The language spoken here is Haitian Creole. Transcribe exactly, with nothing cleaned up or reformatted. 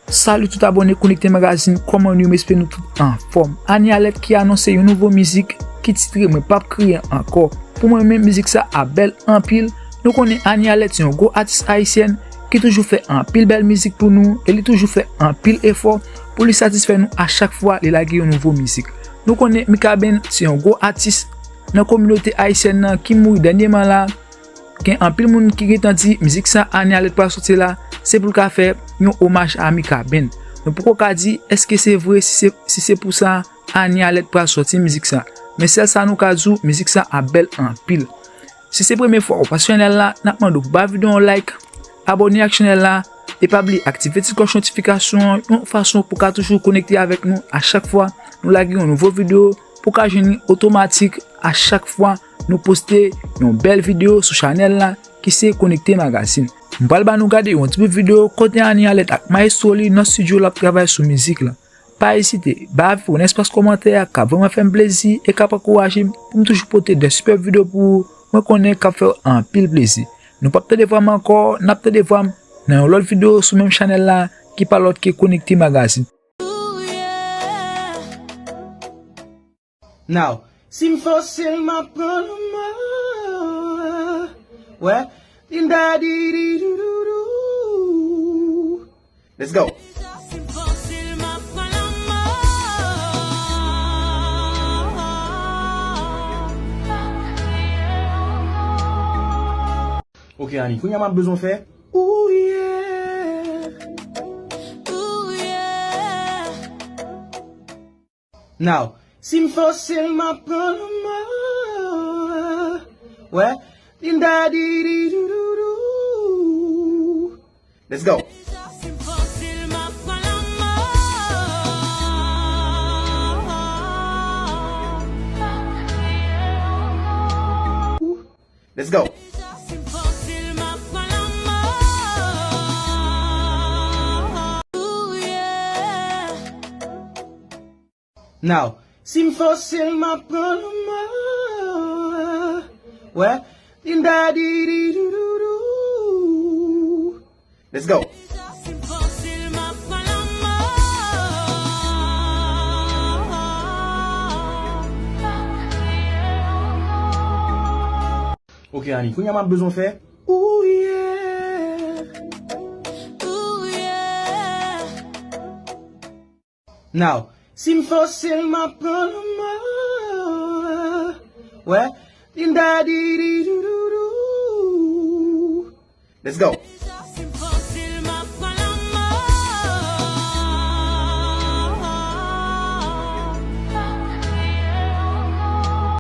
Salut tout abòne Konekte Magazine, kòman nou ye? M espere nou tout anfòm. Annie Alerte ki anonse yon nouvo mizik ki titre Mwen p ap kriye ankò. Pou mwen menm, mizik sa ap bèl anpil. Nou konnen Annie Alerte se yon gwo atis ayisyèn ki toujou fè anpil bèl mizik pou nou e li toujou fè anpil efò pou li satisfè nou a chak fwa li lage yon nouvo mizik. Nou konnen Mikaben se yon gwo atis nan kominote ayisyèn nan ki mouri dènyèman la. Gen anpil moun ki gentan di mizik sa Annie Alerte pral sòti la, se pou l ka fè yon omaj a Mikaben. Nou poko ka di èske se vre, si se, si se pou sa Annie Alerte pral sòti mizik sa. Men sèl sa nou ka di w, mizik sa ap bèl anpil. Si se premye fwa ou pa sou chanèl la, n ap mande w pou ba videyo yon like, abòne ak chanèl la, e pa bliye aktive ti klòch notifikasyon an yon fason pou w ka toujou konekte avèk nou a chak fwa nou lage yon nouvo videyo, pou w ka jwenn li otomatik a chak fwa nou poste yon bèl videyo sou chanèl la ki se Konekte Magazine. M pral ba nou gade yon ti bout videyo kote Annie Alerte ak mayestwo li nan estidyo l ap travay sou mizik la. Pa ezite, ba avi w nan espas kòmantè a, k ap vrèman fè m plezi e k ap ankouraje m pou m toujou pote de sipèb videyo pou ou, mwen konnen k ap fè w anpil plezi. Nou p ap tande vwa m ankò, n ap tande vwa m nan yon lòt videyo sou menm chanèl la ki pa lòt ke Konekte Magazine. Now, si m fòse l, m ap pran lanmò. Wè, din da di di dou dou dou. Let's go. Ok, Annie, kounye a m ap bezwen fè. Ooh, yeah. Ooh, yeah. Now, si m fòse l, m ap pran lanmò. Wè, din da di di dou dou dou. Let's go. Let's go. Now, si m fòse l, m ap pran lanmò. Wè, din da di di dou dou dou. Let's go. Ok, Annie, kounye a m ap bezwen fè. Ooh, yeah. Ooh, yeah. Now, si m fòse l, m ap pran lanmò. Wè, din da di di dou dou dou. Let's go.